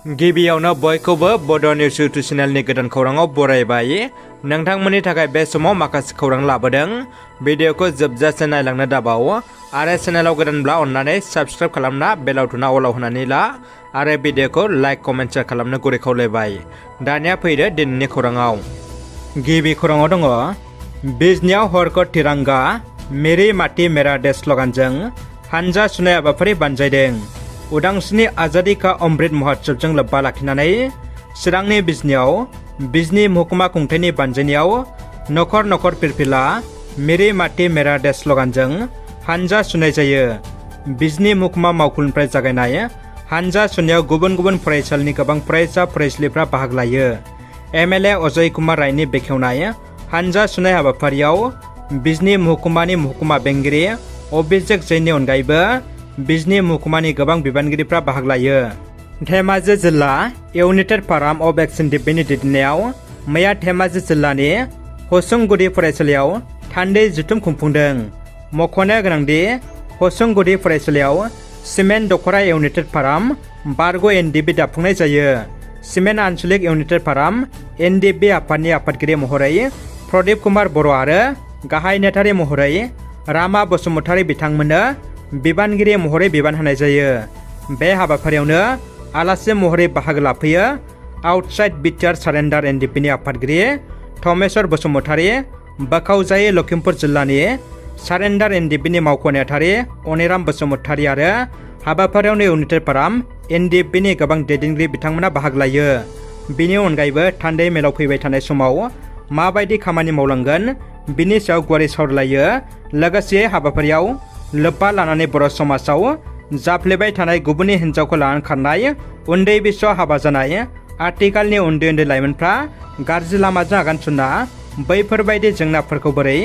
गिबियावनो बयखौबो बड' निउस इउटुब चेनेलनि गोदान खौराङाव बरायबाय। नोंथांमोननि थाखाय बे समाव माखासे खौरां लाबोदों। भिडिअखौ जोबजासे नायलांनो दाबाव आरो चेनेलाव गोदानब्ला अन्नानै साबस्क्राइब खालामना बेल आइकनआ अलाव होनानै ला आरो भिडिअखौ लाइक कमेन्ट शेयार खालामनो गुरै खावलायबाय। दानिया फैदो दिनैनि खौराङाव। गिबि खौराङाव दङ बिजनियाव हरकत तिरंगा मेरी माटी मेरा देश स्लगानजों हानजा सुनाय हाबाफारि बानजायदों। उदांस्रिनि आजादी का अमृत महोत्सवजों लोब्बा लाखिनानै चिरांनि बिजनी महकुमा खुंथायनि बानजायनायाव नखर नखर फिरफिला मेरी माटी मेरा देश स्लगानजों हानजा सुनाय जायो। बिजनी महकुमा मावखुलिनिफ्राय जागायनाय हानजा सुनायाव गुबुन गुबुन फरायसालिनि गोबां फरायसा फरायसुलिफ्रा बाहागो लायो। एमएलए अजय कुमार रायनि बेखेवनाय हानजा सुनाय हाबाफारियाव बिजनी महकुमानि महकुमा बेंगिरि अभिषेक जैननि अनगायैबो बिजनी महकुमानि गोबां बिबानगिरिफ्रा बाहागो लायो। धेमाजि जिल्ला इउनाइटेड फाराम अफ एक्सन डिबिनि दैदेननायाव मैया धेमाजि जिल्लानि हसुंगुदि फरायसालियाव थान्दै जथुम खुंफुंदों। मख'नो गोनांदि हसुंगुदि फरायसालियाव सिमेन्ट दखरा इउनाइटेड फाराम बारग' एनडिबि दाफुंनाय जायो। सिमेन्ट आन्सलिक इउनाइटेड फाराम एनडिबि आफादनि आफादगिरि महरै प्रदीप कुमार बर' आरो गाहाय नेथारि महरै रामा बसुमतारी बिथांमोननो बिबानगिरि महरै बिबान होनाय जायो। बे हाबाफारियावनो आलासि महरै बाहागो लाफैयो आउटसाइड बिटिआर सारेन्डार एनडिपिनि आफादगिरि थमेश्वर बसुमतारी, बोखावजायै लखिमपुर जिल्लानि सारेन्डार एनडिपिनि मावख' नेहाथारि अनिराम बसुमतारी आरो हाबाफारियावनो इउनाइटेड फाराम एनडिपिनि गोबां दैदेनगिरि बिथांमोना बाहागो लायो। बिनि अनगायैबो थान्दै मेलाव फैबाय थानाय समाव माबायदि खामानि मावलांगोन बिनि सायाव गुवारै सावरायलायो। लोगोसे हाबाफारियाव लोब्बा लानानै बर' समाजाव जाफ्लेबाय थानाय गुबुननि हिन्जावखौ लानानै खारनाय, उन्दै बैसोआव हाबा जानाय, आथिखालनि उन्दै उन्दै लाइमोनफ्रा गाज्रि लामाजों आगान सुरना बैफोरबायदि जेंनाफोरखौ बोरै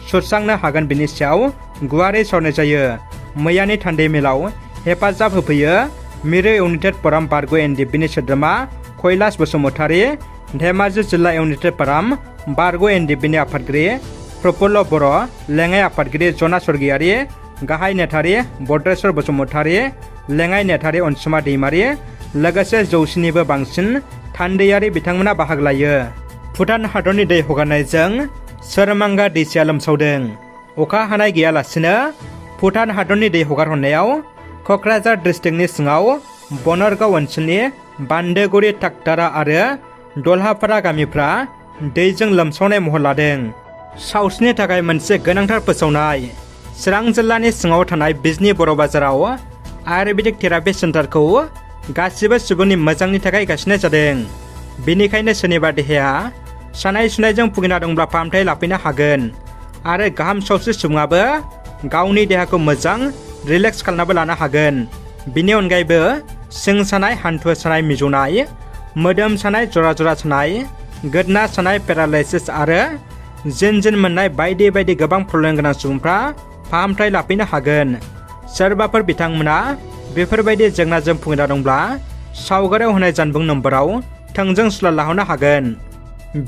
सुस्रांनो हागोन बिनि सायाव गुवारै सावरायनाय जायो। मैयानि थान्दै मेलाव हेफाजाब होफैयो मिरु इउनाइटेड फाराम बारग' एनडिबिनि सोद्रोमा कैलाश बसुमतारी, धेमाजि जिल्ला इउनाइटेड फाराम बारग' एनडिबिनि आफादगिरि प्रफुल्ल बर', लेङाइ आफादगिरि जना स्वर्गियारि, गाहाय नेथारि भद्रेश्वर बसुमतारी, लेङाइ नेथारि अनसुमा दैमारि, लोगोसे 100निबो बांसिन थान्दैयारि बिथांमोना बाहागो लायो। भुटान हादरनि दै हगारनायजों सोरमांगा दैसाया लोमसावदों। अखा हानाय गैयालासिनो भुटान हादरनि दै हगारहरनायाव क'क्राझार डिस्ट्रिक्टनि सिङाव बनरगाव ओनसोलनि बान्दोगुरि, टाकदारा आरो दलहापारा गामिफ्रा दैजों लोमसावनाय महर लादों। सावस्रिनि थाखाय मोनसे गोनांथार फोसावनाय। चिरां जिल्लानि सिङाव थानाय बिजनी बर' बाजाराव आयुर्वेदिक थेरापि सेन्टारखौ गासिबो सुबुंनि मोजांनि थाखाय गायसननाय जादों। बेनिखायनो सोरनिबा देहाया सानाय सुनायजों भुगिना दंब्ला फाहामथाय लाफैनो हागोन आरो गाहाम सावस्रि सुबुङाबो गावनि देहाखौ मोजां रिलेक्स खालामनाबो लानो हागोन। बिनि अनगायैबो सिं सानाय, हान्थु सानाय, मिजौनाय, मोदोम सानाय, जरा जरा सानाय, गोदना सानाय, पेरालाइसिस आरो जिन मोननाय बायदि बायदि गोबां प्रब्लेम गोनां सुबुंफ्रा फाहामथाय लाफैनो हागोन। सोरबाफोर बिथांमोना बेफोरबायदि जेंनाजों भुगिना दंब्ला सावगारियाव होनाय जानबुं नम्बराव थोंजों सुलाद लाहरनो हागोन।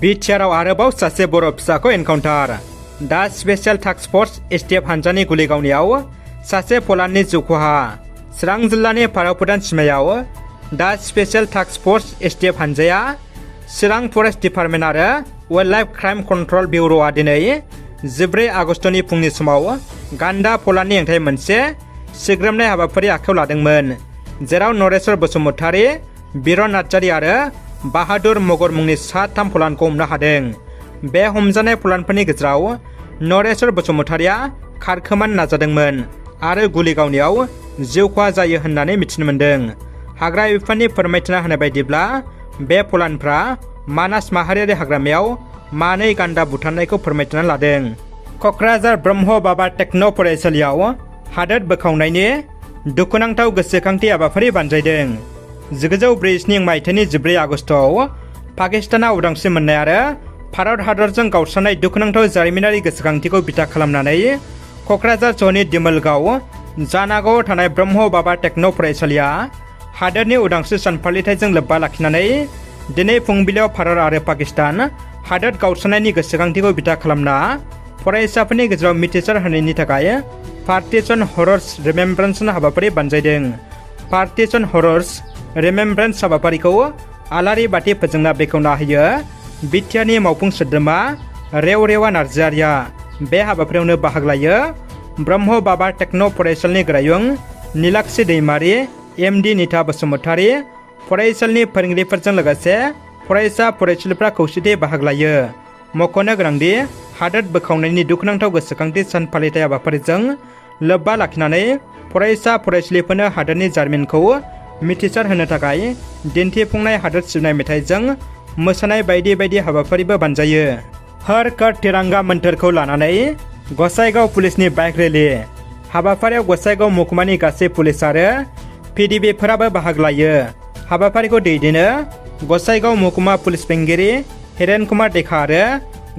बिटिआरआव आरोबाव सासे बर' फिसाखौ एनकाउन्टार। दा स्पेसियेल टास्क फर्स एसटिएफ हानजानि गुलि गावनायाव सासे पलाननि जिउ खहा। चिरां जिल्लानि भारत भुटान सिमायाव दा स्पेसियेल टास्क फर्स एसटिएफ हानजाया चिरां फरेस्ट डिपार्टमेन्ट आरो वाइल्ड लाइफ क्राइम कन्ट्रल बिउर'आ दिनै 14 आगस्टनि फुंनि समाव गान्दा पलाननि हेंथायै मोनसे सिग्रोमनाय हाबाफारि आखायाव लादोंमोन, जेराव नरेश्वर बसुमतारी, बिरन नार्जारी आरो बाहादुर मगर मुंनि 3 पलानखौ हमनो हादों। बे हमजानाय पलानफोरनि गेजेराव नरेश्वर बसुमतारीया खारखोमानो नाजादोंमोन आरो गुलि गावनायाव जिउ खहा जायो होननानै मिथिनो मोन्दों। हाग्रा बिफाननि फोरमायथिना होनाय बायदिब्ला बे पलानफ्रा मानास माहारियारि हाग्रामायाव मानै गान्दा बुथारनायखौ फोरमायथिना लादों। क'क्राझार ब्रह्म बाबा टेक्न' फरायसालियाव हादोर बोखावनायनि दुखुनांथाव गोसोखांथि हाबाफारि बानजायदों। 1947 मायथाइनि 14 आगस्टआव पाकिस्ताना उदांस्रि मोननाय आरो भारत हादरजों गावस्रानाय दुखुनांथाव जारिमिनारि गोसोखांथिखौ बिथा खालामनानै क'क्राझार सहरनि दिमोलगाव जानागावआव थानाय ब्रह्म बाबा टेक्न' फरायसालिया हादोरनि उदांस्रि सान फालिथायजों लोब्बा लाखिनानै दिनै फुंबिलियाव भारत आरो पाकिस्तान हादोर गावस्रानायनि गोसोखांथिखौ बिथा खालामना फरायसाफोरनि गेजेराव मिथिसार होनायनि थाखाय पार्टिशन हरर्स रिमेम्ब्रेन्स हाबाफारि बानजायदों। पार्टिशन हरर्स रिमेम्ब्रेन्स हाबाफारिखौ आलारि बाथि फोजोंना बेखेवना होयो बिटिआरनि मावफुं सोद्रोमा रेवरेवा नार्जारिया। बे हाबाफारियावनो बाहागो लायो ब्रह्म बाबा टेक्न' फरायसालिनि गोरायुं नीलाक्षी दैमारी, एमडि नीता बसुमतारी, फरायसालिनि फोरोंगिरिफोरजों लोगोसे फरायसा फरायसुलिफ्रा खौसेथि बाहागो लायो। मख'नो गोनांदि हादोर बोखावनायनि दुखुनांथाव गोसोखांथि सान फालिथाय हाबाफारिजों लोब्बा लाखिनानै फरायसा फरायसुलिफोरनो हादोरनि जारिमिनखौ मिथिसार होनो थाखाय दिन्थिफुंनाय हादोर सिबिनाय मेथाइजों मोसानाय बायदि बायदि हाबाफारिबो बानजायो। हर घर तिरंगा मोन्थोरखौ लानानै गसाइगाव पुलिसनि बाइक रेलि। हाबाफारियाव गसाइगाव महकुमानि गासै पुलिस आरो पिडिबिफोराबो बाहागो लायो। हाबाफारिखौ दैदेनो गसाइगाव महकुमा पुलिस बेंगिरि हिरेन कुमार देखा आरो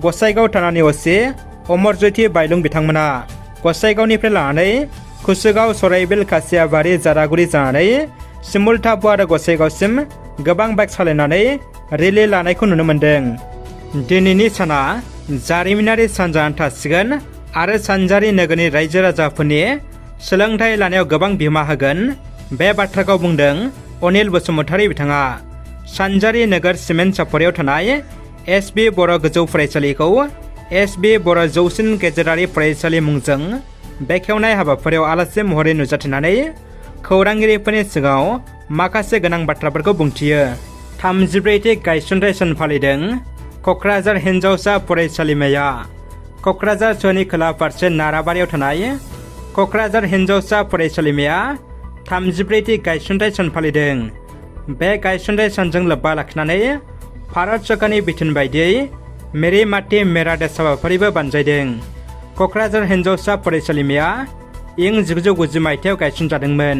गसाइगाव थानानि असि अमरज्योति बायलुं बिथांमोना। गसाइगावनिफ्राय लानानै कुसुगाव, सराइबिल, खासियाबारि, जारागुरि जानानै सिमुलटापु आरो गसाइगावसिम गोबां बाइक सालायनानै रेलि लानायखौ नुनो मोन्दों। दिनैनि साना जारिमिनारि सान जानानै थासिगोन आरो सानजारि नोगोरनि रायजो राजाफोरनि सोलोंथाइ लानायाव गोबां बिहोमा होगोन। बे बाथ्राखौ बुंदों अनिल बसुमतारी बिथाङा। सानजारि नोगोर सिमेन्ट सापरियाव थानाय एसबि बर' गोजौ फरायसालिखौ एसबि बर' जौसिन गेजेरारि फरायसालि मुंजों बेखेवनाय हाबाफारियाव आलासि महरै नुजाथिनानै खौरांगिरिफोरनि सिगाङाव माखासे गोनां बाथ्राफोरखौ बुंथियो। 34थि गायसनथाय सान फालिदों क'क्राझार हिन्जावसा फरायसालिमाया। क'क्राझार सोहोरनि खोला फारसे नाराबारियाव थानाय क'क्राझार हिन्जावसा फरायसालिमाया 34थि गायसनथाय सान फालिदों। बे गायसनथाय सानजों लोब्बा लाखिनानै भारत सरकारनि बिथोन बायदियै मेरी माटी मेरा देश हाबाफारिबो बानजायदों। क'क्राझार हिन्जावसा फरायसालिमाया इं 1990 मायथाइयाव गायसनजादोंमोन।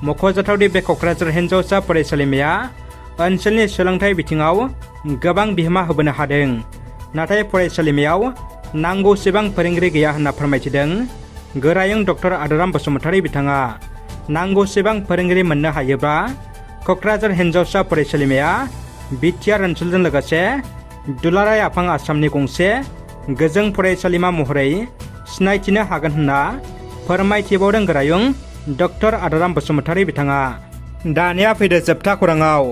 मख'जाथावदि बे क'क्राझार हिन्जावसा फरायसालिमाया ओनसोलनि सोलोंथाइ बिथिङाव गोबां बिहोमा होबोनो हादों। नाथाय फरायसालिमायाव नांगौसेबां फोरोंगिरि गैया होनना फोरमायथिदों गोरायुं डक्टर आदाराम बसुमतारी बिथाङा। नांगौसेबां फोरोंगिरि मोननो हायोब्ला क'क्राझार हिन्जावसा फरायसालिमाया बिटिआर ओनसोलजों लोगोसे दुलाराय आफां आसामनि गंसे गोजों फरायसालिमा महरै सिनायथिनो हागोन होनना फोरमायथिबावदों गोरायुं डक्टर आदाराम बसुमतारी बिथाङा। दानिया फैदो जोबथा खौराङाव।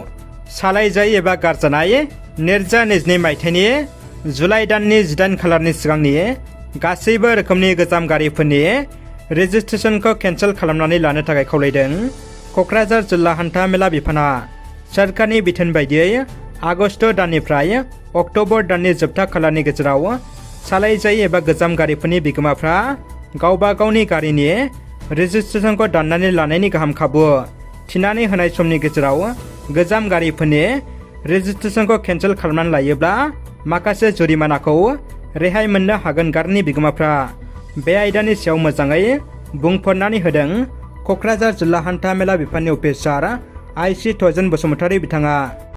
सालायजायै एबा गारजानाय 2022 मायथाइनि जुलाइ दाननि 18 खालारनि सिगांनि गासैबो रोखोमनि गोजाम गारिफोरनि रेजिस्ट्रेसनखौ केन्सेल खालामनानै लानो थाखाय खावलायदों क'क्राझार जिल्ला हान्था मेला बिफाना। सोरखारनि बिथोन बायदियै आगस्ट दाननिफ्राय अक्ट'बर दाननि जोबथा खालारनि गेजेराव सालायजायै एबा गोजाम गारिफोरनि बिगोमाफ्रा गावबा गावनि गारिनि रेजिस्ट्रेसनखौ दाननानै लानायनि गाहाम खाबु थिनानै होनाय समनि गेजेराव गोजाम गारिफोरनि रेजिस्ट्रेसनखौ केन्सेल खालामनानै लायोब्ला माखासे जुरिमानाखौ रेहाय मोननो हागोन गारिनि बिगोमाफ्रा। बे आयदानि सायाव मोजाङै बुंफोरनानै होदों क'क्राझार जिल्ला हान्था मेला बिफाननि अफिसार आइसि थजेन बसुमतारी बिथाङा।